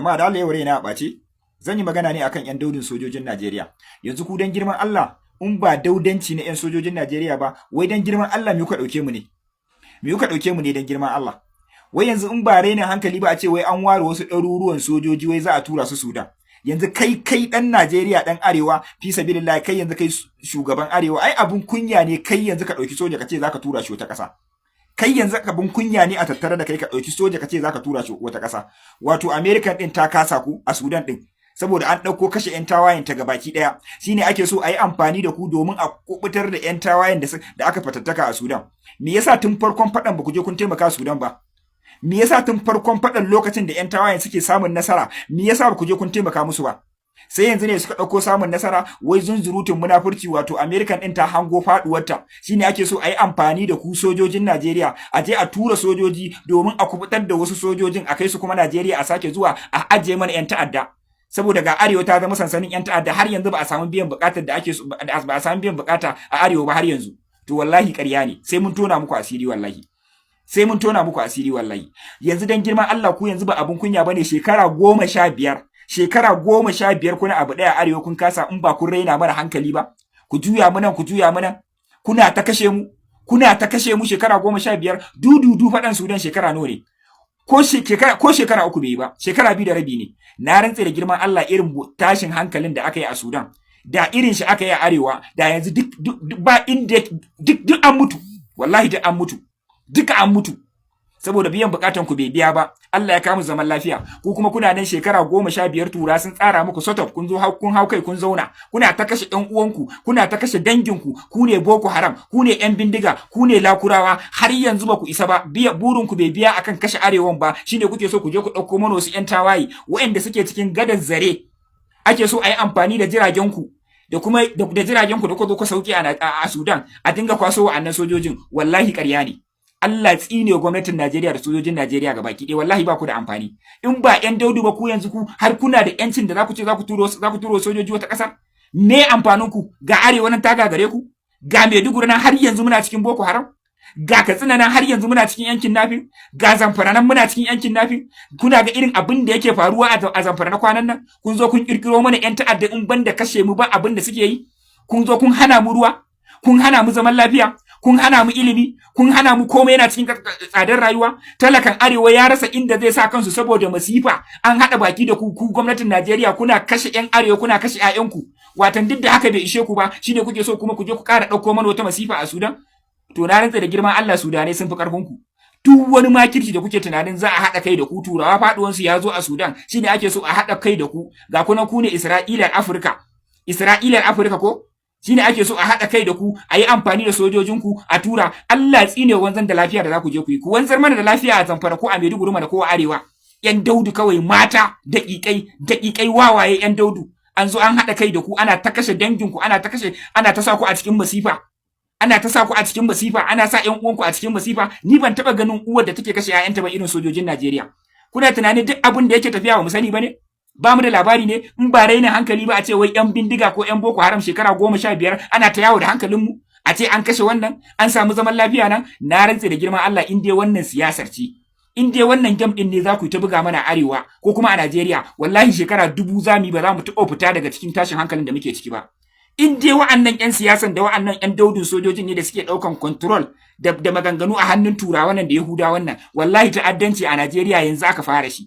Jama'a, da Allah, yau raina a ɓace. Zan yi magana ne akan 'yan daudin sojojin Najeriya. Yanzu ku, dan girman Allah, in ba daudanci na 'yan sojojin Najeriya ba, wai dan girman Allah me kuka ɗauke mu ne? Me kuka ɗauke mu ne, dan girman Allah? Wai yanzu in ba rainin hankali ba, a ce wai an ware wasu ɗaruruwan sojoji, wai za a tura su Sudan. Yanzu kai ɗan Najeriya, ɗan Arewa, fi sabilillah, kai yanzu kai shugaban Arewa, ai abun kunya ne kai yanzu ka ɗauki soja ka ce za ka tura shi wata ƙasa. Kai yanzu abun kunya ne a tattare da kai ka ɗauki soja ka ce za ka tura shi wata ƙasa. Wato American ɗin ta kasa ku a Sudan ɗin, saboda an ɗauko kashe 'yan tawayen ta gabaki ɗaya, shine ake so a yi amfani da ku domin a kubutar da 'yan tawayen da aka fatattaka a Sudan. Me yasa tun farkon faɗan ba ku je kun taimaka Sudan ba? Me yasa tun farkon faɗan, lokacin da 'yan tawayen suke samun nasara, me yasa ba ku je kun taimaka musu ba? Sai yanzu ne suka ɗauko samun nasara, wai zunzurutun munafurci. Wato American ɗin ta hango faɗuwarta, shine ake so a yi amfani da ku sojojin Najeriya, a je a tura sojoji domin a kubutar da wasu sojojin, a kai su kuma Najeriya, a sake zuwa a ajiye mana 'yan ta'adda, saboda ga Arewa ta zama sansanin 'yan ta'adda. Har yanzu ba a samu biyan bukatar da ake so, ba a samu biyan bukata a Arewa ba har yanzu. To wallahi ƙarya ne, sai mun tona muku asiri, wallahi sai mun tona muku asiri, wallahi. Yanzu dan girman Allah, ku yanzu ba abun kunya bane, shekara 15, shekara 15 kuna abu ɗaya Arewa kun kasa, in ba kun raina mana hankali ba? Ku juya mu nan, ku juya mu nan, kuna ta kashe mu, kuna ta kashe mu shekara 15. Dududu faɗan Sudan shekara nawa ne? Ko shekara 3 bai yi ba, shekara 2.5 ne. Na rantse da girman Allah, irin tashin hankalin da aka yi a Sudan, da irin shi aka yi a Arewa, da yanzu duk ba inda duk an mutu, wallahi duk an mutu, duka an mutu, saboda biyan bukatan ku bai biya ba. Allah ya kamu zaman lafiya, ku kuma kuna nan shekara 15, tura sun tsara muku setup, kun zo kun hau kai kun zauna, kuna ta kashe ɗan uwanku, kuna ta kashe danginku. Ku ne Boko Haram, ku ne yan bindiga, ku ne Lakurawa. Har yanzu ba ku isa ba, biya burin ku bai biya akan kashe Arewan ba, shine kuke so ku je ku ɗauko mana wasu yan tawaye waɗanda suke cikin gadar zare. Ake so a yi amfani da jiragen ku da kuma da jiragen ku da kuka zo ku sauke a Sudan, a dinga kwaso wa'annan sojojin. Wallahi ƙarya ne. Allah tsine gwamnatin Najeriya da sojojin Najeriya gabaki ɗaya. Wallahi ba ku da amfani in ba ƴan daudu ba. Ku yanzu ku har kuna da ƴancin da za ku ce za ku turo sojoji wata ƙasa? Me amfanin ku? Ga Arewa nan ta gagare ku, ga Maiduguri nan har yanzu muna cikin Boko Haram, ga Katsina nan har yanzu muna cikin yankin nafin, ga Zamfara nan muna cikin yankin nafin. Kuna ga irin abin da yake faruwa a Zamfara na kwanan nan. Kun zo kun kirkiro mana ƴan ta'adda, in banda kashe mu ba abin da suke yi. Kun zo kun hana mu ruwa, kun hana mu zaman lafiya, kun hana mu ilimi, kun hana mu komai. Yana cikin tsadar rayuwa, talakan Arewa ya rasa inda zai sa kansu saboda masifa. An haɗa baki da ku, ku gwamnatin Najeriya, kuna kashe ƴan Arewa, kuna kashe ƴaƴanku. Watan duk da haka bai ishe ku ba, shine kuke so kuma ku je ku ƙara ɗauko mana wata masifa a Sudan. To na rantsa da girman Allah, Sudanai sun fi ƙarfin ku. Duk wani makirci da kuke tunanin za a haɗa kai da ku, Turawa faɗuwansu ya zo a Sudan, shine ake so a haɗa kai da ku. Ga kuna, ku ne Isra'ilar Afirka, Isra'ilar Afirka ko? Shine ake so a haɗa kai da ku, a yi amfani da sojojinku a tura. Allah tsine wanzan da lafiya da za ku je ku yi. Ku wanzar mana da lafiya a Zamfara ko a Maiduguri mana ko a Arewa. Yan daudu kawai, mata daƙiƙai, daƙiƙai, wawaye, yan daudu. An zo an haɗa kai da ku, ana ta kashe danginku, ana ta kashe, ana ta sa ku a cikin masifa, ana ta sa ku a cikin masifa, ana sa ƴan uwanku a cikin masifa. Ni ban taɓa ganin uwar da take kashe ƴaƴanta ba irin sojojin Najeriya. Kuna tunanin duk abin da yake tafiya ba mu sani ba ne? Ba mu da labari ne? In ba rainin hankali ba, a ce wai yan bindiga ko yan Boko Haram shekara 15 ana ta yawo da hankalinmu, a ce an kashe wannan, an samu zaman lafiya nan. Na rantse da girman Allah, in dai wannan siyasar ce, in dai wannan game din ne za ku yi ta buga mana Arewa ko kuma a Najeriya, wallahi shekara 1000 za mu yi ba za mu taɓa fita daga cikin tashin hankalin da muke ciki ba. In dai wa'annan 'yan siyasan da wa'annan 'yan daudin sojojin ne da suke ɗaukan control da maganganu a hannun Turawan nan da Yahudawan nan, wallahi ta'addanci a Najeriya yanzu aka fara shi.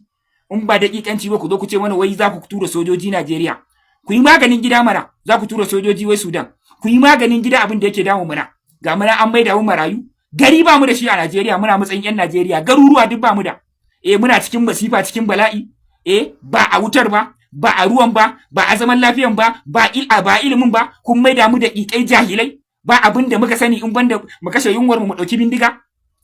In ba daƙiƙanci ba, ku zo ku ce mana wai za ku tura sojoji Najeriya. Ku yi maganin gida mana. Za ku tura sojoji wai Sudan. Ku yi maganin gida, abin da yake damu muna. Ga muna an maida mu marayu, gari ba mu da shi a Najeriya, muna matsayin 'yan Najeriya, garuruwa duk ba mu da. Muna cikin masifa, cikin bala'i. Ba a wutar ba, ba a ruwan ba, ba a zaman lafiyan ba, ba ilimin ba. Kun maida mu da ƙiƙai, jahilai, ba abin da muka sani in banda mu kashe yunwar mu, mu ɗauki bindiga.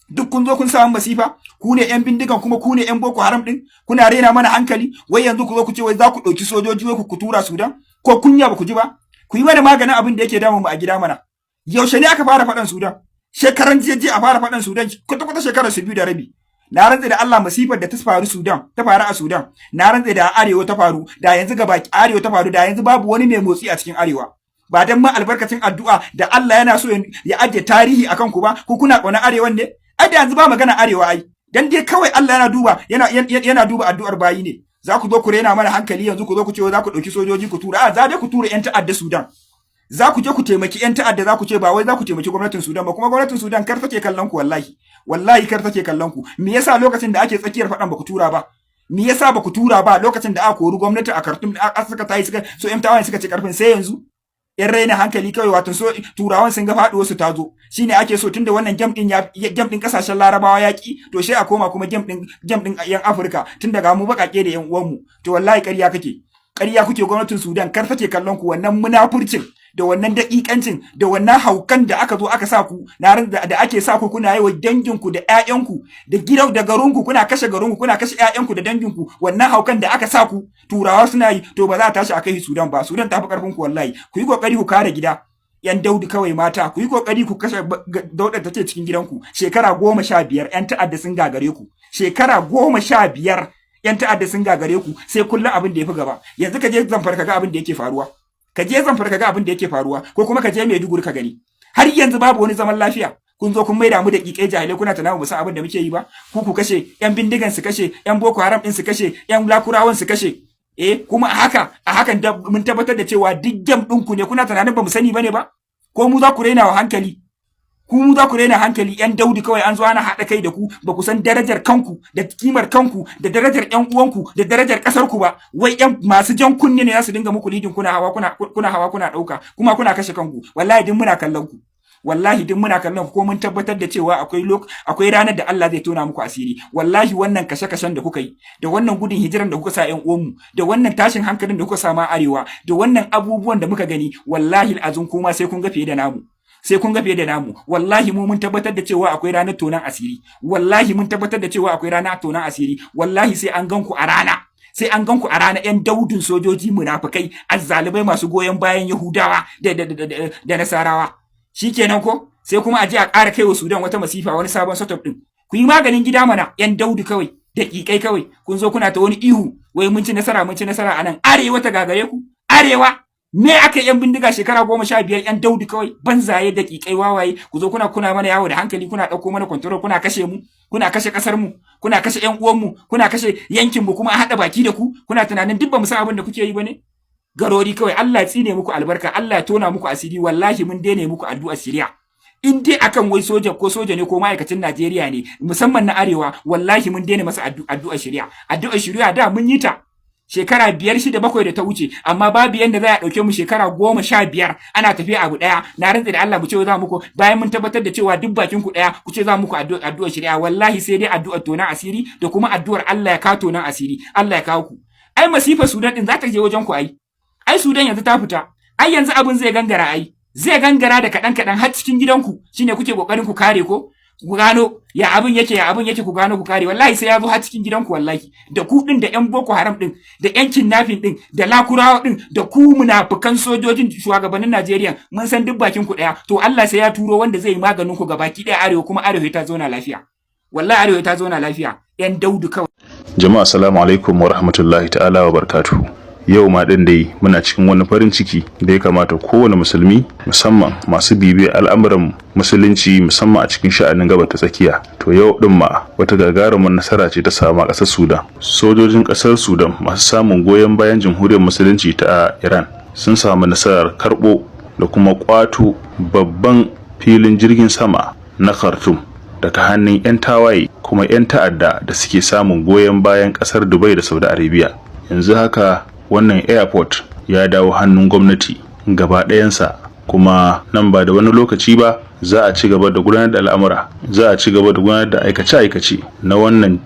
Duk kun zo kun samu masifa, ku ne yan bindigan kuma ku ne yan Boko Haram din, kuna rena mana hankali. Wai yanzu ku zo ku ce wai za ku ɗauki sojoji wai ku tura Sudan. Ko kunya ba ku ji ba? Ku yi mana maganin abin da yake damun mu a gida mana. Yaushe ne aka fara faɗan Sudan? Shekaran jiya a fara faɗan Sudan, kwata kwata shekarar su 2.5. Na rantse da Allah, masifar da ta faru Sudan, ta faru a Sudan, na rantse da Arewa ta faru, da yanzu gaba Arewa ta faru, da yanzu babu wani mai motsi a cikin Arewa. Ba dan ma albarkacin addu'a da Allah yana so ya ajiye tarihi akan ku ba. Ku kuna ƙauna Arewan ne? Ai da yanzu ba magana Arewa. Ai dan dai kawai Allah yana duba addu'ar bayi ne. Za ku zo ku rena mana hankali yanzu, ku zo ku ce za ku ɗauki sojoji ku tura. A za dai ku tura 'yan ta'adda Sudan. Za ku je ku taimaki 'yan ta'adda, za ku ce ba wai za ku taimaki gwamnatin Sudan ba. Kuma gwamnatin Sudan kar take kallon ku, wallahi, wallahi kar take kallon ku. Me yasa lokacin da ake tsakiyar faɗan ba ku tura ba? Me yasa ba ku tura ba lokacin da aka kori gwamnati a Khartoum, aka suka tayi, suka so 'yan tawayen suka ci karfin? Sai yanzu, yan raina hankali kawai. Wato so turawan sun ga faduwar su ta zo, shine ake so, tunda wannan game din ya game din kasashen Larabawa ya ki, to sai a koma kuma game din yan Afirka, tun daga mu bakake da yan uwan mu. To wallahi ƙarya kake, ƙarya kuke. Gwamnatin Sudan kar take kallon ku. Wannan munafurcin da wannan daƙiƙancin da wannan haukan da aka zo aka sa ku na da ake sa ku kuna yi wa danginku da ƴaƴanku da gidan da garinku, kuna kashe garinku, kuna kashe ƴaƴanku da danginku, wannan haukan da aka sa ku turawa suna yi, to ba za a tashi a kai Sudan ba. Sudan tafi karfin ku wallahi. Ku yi kokari ku kare gida, yan daudu kawai. Mata, ku yi kokari ku kashe daudar ta ce cikin gidanku. Shekara 15 ƴan ta'adda sun gagare ku. Shekara 15 yan ta'adda sun gagare ku, sai kullum abin da ya fi gaba. Yanzu ka je Zamfara ka ga abin da yake faruwa. Ka je Zamfara ka ga abin da yake faruwa, ko kuma ka je Maiduguri ka gani. Har yanzu babu wani zaman lafiya. Kun zo kun maida mu da ƙiƙai jahilai, kuna tunawa mu san abin da muke yi ba. Ku kashe yan bindigan, su kashe yan Boko Haram din, su kashe yan Lakurawan, su kashe. Kuma a haka a hakan mun tabbatar da cewa duk game ɗinku ne. Kuna tunanin ba mu sani bane ba? Ko mu za ku raina wa hankali? Ku mu za ku raina hankali? Yan daudi kawai. An zo ana haɗa kai da ku, ba ku san darajar kanku da kimar kanku da darajar yan uwanku da darajar ƙasar ku ba. Wai yan masu jan kunne ne za su dinga muku leading, kuna hawa, kuna hawa, kuna ɗauka, kuma kuna kashe kanku. Wallahi duk muna kallon ku, wallahi duk muna kallon ku. Ko mun tabbatar da cewa akwai ranar da Allah zai tona muku asiri. Wallahi wannan kashe-kashen da kuka yi, da wannan gudun hijiran da kuka sa ƴan uwanmu, da wannan tashin hankalin da kuka sa ma arewa, da wannan abubuwan da muka gani, wallahi azun kuma sai kun ga fiye da namu, sai kun ga fiye da namu. Wallahi mu mun tabbatar da cewa akwai ranar tonan asiri. Wallahi mun tabbatar da cewa akwai ranar tonan asiri. Wallahi sai an gan ku a rana, sai an gan ku a rana, yan daudin sojoji, munafukai, azzalibai, masu goyon bayan Yahudawa da Nasarawa. Shikenan, ko sai kuma a je a ƙara kai wa Sudan wata masifa, wani sabon setup din. Ku yi maganin gida mana, yan daudu kawai, daƙiƙai kawai. Kun zo kuna ta wani ihu wai mun ci nasara, mun ci nasara a nan. Arewa ta gagare ku? Arewa me aka yan bindiga shekara 15? Yan daudu kawai, banzaye, daƙiƙai, wawaye. Ku zo kuna mana yawo da hankali, kuna ɗauko mana control, kuna kashe mu, kuna kashe ƙasar mu, kuna kashe ƴan uwan mu, kuna kashe yankin mu, kuma a haɗa baki da ku. Kuna tunanin duk ba mu san abin da kuke yi ba ne? Garori kawai. Allah ya tsine muku albarka, Allah ya tona muku asiri. Wallahi mun daina muku addu'a shiriya. In dai akan wai soja ko soja ne ko ma'aikacin Najeriya ne, musamman na arewa, wallahi mun daina masa addu'a shiriya. Addu'a shiriya da mun yi ta shekara 5, 6, 7 da ta wuce, amma babu yanda za a ɗauke mu shekara 15 ana tafiya abu ɗaya. Na rantse da Allah, mu ce za muku, bayan mun tabbatar da cewa duk bakin ku ɗaya, ku ce za muku addu'ar shari'a. Wallahi sai dai addu'ar tonan asiri da kuma addu'ar Allah ya kawo tonan asiri, Allah ya kawo ku. Ai masifar Sudan din za ta je wajen ku. Ai Sudan yanzu ta fita. Ai yanzu abin zai gangara, ai zai gangara da kaɗan kaɗan har cikin gidanku. Shine kuke kokarin ku kare, ko ku gano ya abin yake, ya abin yake, ku gano ku kare. Wallahi sai ya zo har cikin gidanku. Wallahi da ku din, da yan Boko Haram din, da yan kidnapping din, da Lakurawa din, da ku munafukan sojojin shugabannin Najeriya, mun san duk bakin ku daya. To Allah sai ya turo wanda zai yi maganin ku gabaki daya arewa, kuma arewa ta zauna lafiya. Wallahi arewa ta zauna lafiya, yan daudu kawai. Jama'a, assalamu alaikum wa rahmatullahi ta'ala wa barakatuhu. Yau ma din dai muna cikin wani farin ciki da ya kamata kowane musulmi, musamman masu bibiyar al'amuran musulunci, musamman a cikin sha'anin Gabas ta Tsakiya. To yau din ma wata gagarumar nasara ce ta samu a ƙasar Sudan. Sojojin ƙasar Sudan masu samun goyon bayan Jamhuriyar Musulunci ta Iran sun samu nasarar karɓo da kuma ƙwato babban filin jirgin sama na Khartoum daga hannun 'yan tawaye kuma 'yan ta'adda da suke samun goyon bayan ƙasar Dubai da Saudi Arabia. Yanzu haka wannan airport ya dawo hannun gwamnati gaba ɗayansa, kuma nan ba da wani lokaci ba za a ci gaba da gudanar da al'amura, za a ci gaba da gudanar da aikace-aikace na wannan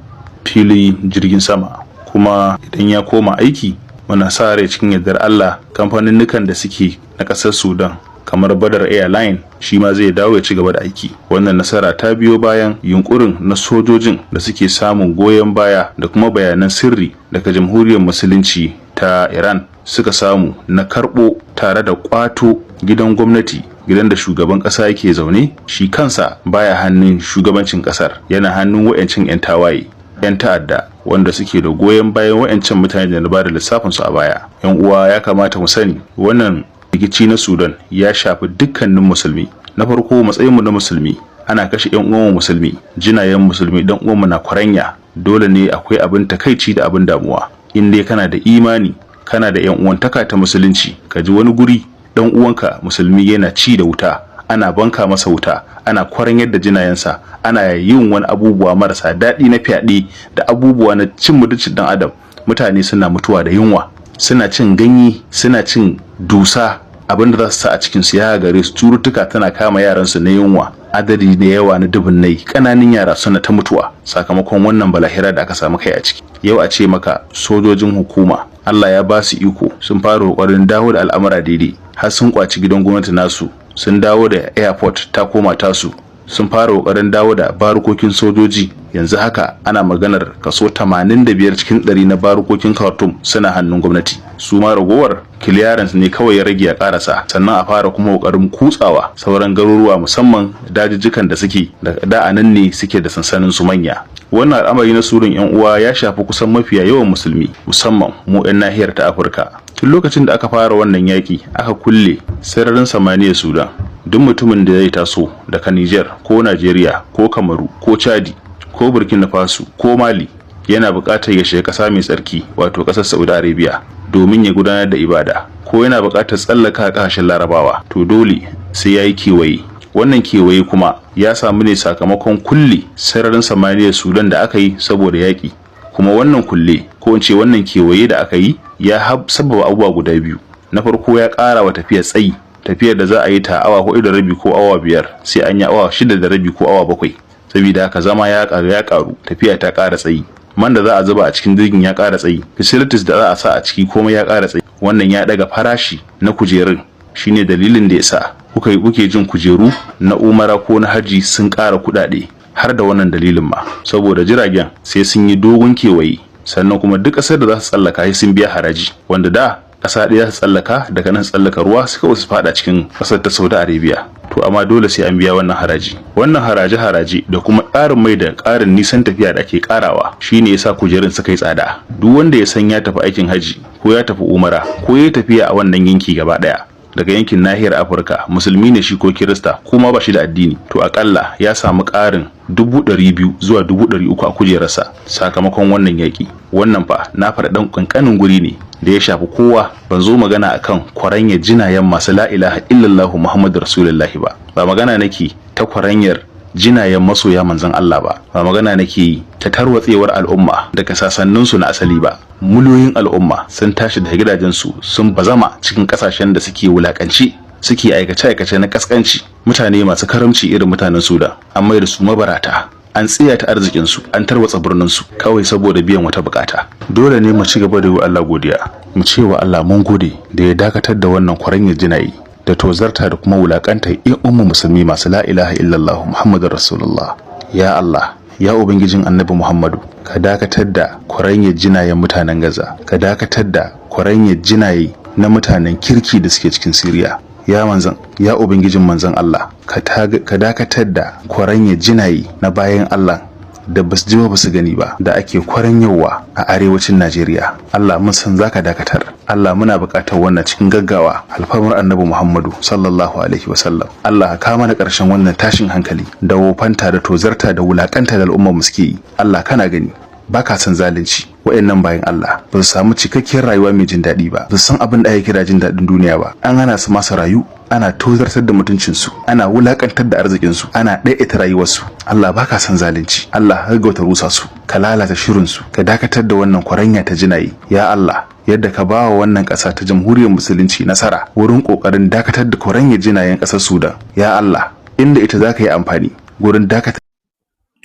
filin jirgin sama. Kuma idan ya koma aiki, muna sa rai cikin yardar Allah kamfaninnukan da suke na ƙasar Sudan kamar Badar Airline shi ma zai dawo ya ci gaba da aiki. Wannan nasara ta biyo bayan yunkurin na sojojin da suke samun goyon baya da kuma bayanan sirri daga Jamhuriyar Musulunci ta Iran suka samu na karɓo tare da ƙwato gidan gwamnati, gidan da shugaban ƙasa yake zaune. Shi kansa baya hannun shugabancin ƙasar, yana hannun wayancin 'yan tawaye, 'yan ta'adda wanda suke da goyon bayan wayancan mutane da na bada lissafin su a baya. 'Yan uwa, ya kamata mu sani wannan rikici na Sudan ya shafi dukkanin musulmi. Na farko, matsayinmu na musulmi, ana kashe 'yan uwanmu musulmi, jinayen musulmi dan uwanmu na kwaranya, dole ne akwai abin takaici da abin damuwa. In dai kana da imani, kana da yan uwantaka ta musulunci, ka ji wani guri dan uwanka musulmi yana ci da wuta, ana banka masa wuta, ana kwaran yadda jinayensa, ana yin wani abubuwa marasa daɗi na fyaɗe da abubuwa na cin mutuncin dan adam. Mutane suna mutuwa da yunwa, suna cin ganye, suna cin dusa, abin da za su sa a cikin su ya gare su. Cututtuka tana kama yaransu na yunwa, adadi da yawa na dubunnai ƙananan yara suna ta mutuwa sakamakon wannan balahira da aka samu kai a ciki. Yau a ce maka sojojin hukuma Allah ya ba su iko, sun fara kokarin dawo da al'amura daidai, har sun kwaci gidan gwamnati nasu, sun dawo da airport ta koma tasu, sun fara kokarin dawo da barukokin sojoji. Yanzu haka ana maganar kaso 85 cikin 100 na barukokin Khartoum suna hannun gwamnati. Su ma ragowar clearance ne kawai ya rage a karasa, sannan a fara kuma kokarin kutsawa sauran garuruwa, musamman dajijjikan da suke da a nan ne suke da sansanin su manya. Wannan al'amari na surin yan uwa ya shafi kusan mafiya yawan musulmi, musamman mu 'yan nahiyar ta Afirka. Tun lokacin da aka fara wannan yaki aka kulle sararin samaniyar Sudan, duk mutumin da zai taso daga Niger ko Najeriya ko Kamaru ko Chadi ko Burkina Faso ko Mali yana buƙatar ya shiga ƙasa mai tsarki, wato ƙasar Saudi Arabia, domin ya gudanar da ibada, ko yana buƙatar tsallaka ƙasashen Larabawa, to dole sai ya yi kewaye. Wannan kewaye kuma ya samu ne sakamakon kulle sararin samaniyar Sudan da aka yi saboda yaƙi. Kuma wannan kulle, ko in ce wannan kewaye da aka yi, ya sababa abubuwa guda biyu. Na farko, ya ƙara wa tafiyar tsayi. Tafiyar da za a yi ta awa 4.5 ko awa 5, sai an yi awa 6.5 ko awa 7, saboda haka zama ya ƙaru, ya ƙaru, tafiya ta ƙara tsayi. Man da za a zuba a cikin jirgin ya ƙara tsayi, facilities da za a sa a ciki komai ya ƙara tsayi. Wannan ya ɗaga farashi na kujerun. Shine dalilin da yasa kuka yi kuke jin kujeru na umara ko na haji sun ƙara kuɗaɗe, har da wannan dalilin ma, saboda jiragen sai sun yi dogon kewaye. Sannan kuma duk ƙasar da za su tsallaka sai sun biya haraji, wanda da ƙasa ɗaya su tsallaka daga nan, tsallaka ruwa suka su faɗa cikin ƙasar ta Saudi Arabia, to amma dole sai an biya wannan haraji. Wannan haraje haraje da kuma ƙarin mai da ƙarin nisan tafiya da ake ƙarawa shine yasa kujerun suka yi tsada. Duk wanda ya san ya tafi aikin haji ko ya tafi umara ko ya tafiya a wannan yanki gaba ɗaya daga yankin nahiyar Afirka, musulmi ne shi ko kirista ko ma ba shi da addini, to akalla ya samu ƙarin 200,000 zuwa 300,000 a kujerarsa sakamakon wannan yaƙi. Wannan fa na faɗa ɗan ƙanƙanin guri ne da ya shafi kowa. Ban zo magana akan kwaranya jinayen masu la ilaha illallah Muhammadu Rasulullahi ba, ba magana nake ta kwaranyar jinayen masoya manzon Allah ba, ba magana nake yi ta tarwatsewar al'umma daga sasanninsu na asali ba. Miliyoyin al'umma sun tashi daga gidajensu sun bazama cikin kasashen da suke wulakanci, suke aikace-aikace na kaskanci. Mutane masu karamci irin mutanen Sudan an mai da su mabarata, an tsiyata arzikinsu, an tarwatsa birninsu kawai saboda biyan wata bukata. Dole ne mu ci gaba da yi wa Allah godiya, mu ce wa Allah mun gode da ya dakatar da wannan kwaranyar jinayi da tozarta da kuma wulakanta in ummu musulmi masu la ilaha illallah Muhammadur Rasulullah. Ya Allah, ya ubangijin Annabi Muhammadu, ka dakatar da kwaranyar jinayen mutanen Gaza, ka dakatar da kwaranyar jinaye na mutanen kirki da suke cikin Siriya. Ya manzan, ya ubangijin manzan Allah, ka dakatar da kwaranyar jinaye na bayan Allah da basu ji ba basu gani ba da ake kwaranyowa a arewacin Najeriya. Allah, mun san zaka dakatar. Allah, muna buƙatar wannan cikin gaggawa, alfarmar Annabi Muhammadu sallallahu alaihi wasallam. Allah, ka mana ƙarshen wannan tashin hankali da wofanta da tozarta da wulakanta da al'ummar mu suke yi. Allah, kana gani, baka son zalunci. Wayannan bayan Allah ba su samu cikakkiyar rayuwa mai jin daɗi ba, ba su san abin da ake kira jin daɗin duniya ba. An hana su masa rayu, ana tozartar da mutuncinsu, ana wulakantar da arzikinsu, ana ɗaiɗaita rayuwarsu. Allah, baka son zalunci. Allah, gaggauta rusa su, ka lalata shirinsu, ka dakatar da wannan kwaranya ta jinayi. Ya Allah, yadda ka ba wa wannan ƙasa ta Jamhuriyar Musulunci nasara wurin ƙoƙarin dakatar da kwaranya jinayen ƙasar Sudan, ya Allah, inda ita za ka yi amfani gurin dakatar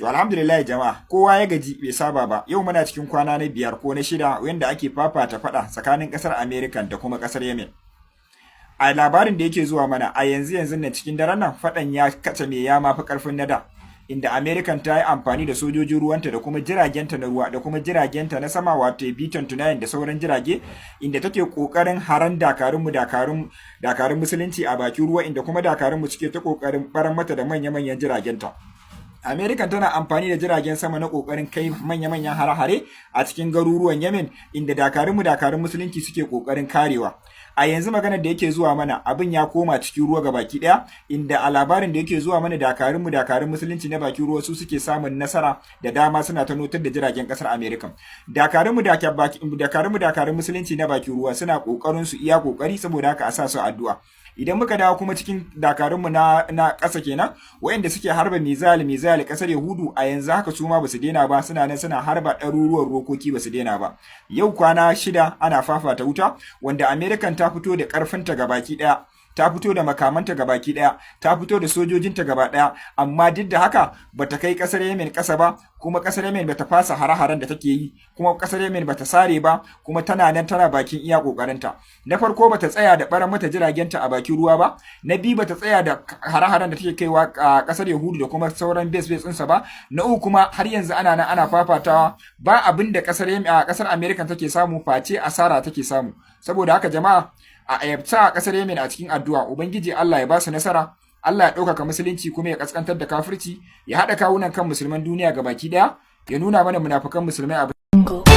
To alhamdulillah jama'a, kowa ya gaji bai saba ba. Yau muna cikin kwana na 5 ko na 6 wanda ake fafata fada tsakanin kasar America da kuma kasar Yemen. A labarin da yake zuwa mana a yanzu yanzu nan cikin daren nan, fadan ya kace me ya mafi karfin na da, inda American ta yi amfani da sojojin ruwanta da kuma jiragenta na ruwa da kuma jiragenta na sama, wato B-29 da sauran jirage, inda take kokarin haran dakarunmu, dakarun musulunci a bakin ruwa, inda kuma dakarunmu suke ta kokarin baran mata da manya-manyan jiragenta. American tana amfani da jiragen sama na kokarin kai manya-manyan hare-hare a cikin garuruwan Yemen, inda dakarunmu, dakarun musulunci, suke kokarin karewa. A yanzu maganar da yake zuwa mana, abin ya koma cikin ruwa gabaki daya, inda a labarin da yake zuwa mana, dakarunmu, dakarun musulunci na bakin ruwa, su suke samun nasara da dama, suna ta notar da jiragen kasar America. Dakarunmu, dakarun musulunci na bakin ruwa, suna kokarin su iya kokari, saboda haka a sa su addu'a. Idan muka dawo kuma cikin dakarunmu na ƙasa kenan, waɗanda suke harba missile missile ƙasar Yahudu, a yanzu haka su ma basu daina ba, suna nan suna harba ɗaruruwan rokoki, basu daina ba. Yau kwana 6 ana fafata wuta, wanda American ta fito da ƙarfinta gabaki ɗaya, ta fito da makamanta gabaki daya, ta fito da sojojinta gaba daya, amma duk da haka bata kai kasar Yemen kasa ba. Kuma kasar Yemen bata fasa hare-haren da take yi, kuma kasar Yemen bata sare ba, kuma tana nan tana bakin iya kokarinta. Na farko, bata tsaya da baran mata jiragenta a bakin ruwa ba. Na biyu, bata tsaya da hare-haren da take kaiwa a kasar Yahudu da kuma sauran base base ɗinsa ba. Na uku kuma, har yanzu ana nan ana fafatawa, ba abin da kasar Yemen, a kasar America take samu face asara take samu. Saboda haka jama'a, a ayyabta a kasar Yemen a cikin addu'a. Ubangiji Allah ya ba su nasara, Allah ya ɗaukaka musulunci kuma ya kaskantar da kafirci, ya haɗa kawunan kan musulman duniya gabaki ɗaya, ya nuna mana munafukan musulmai a Jungle.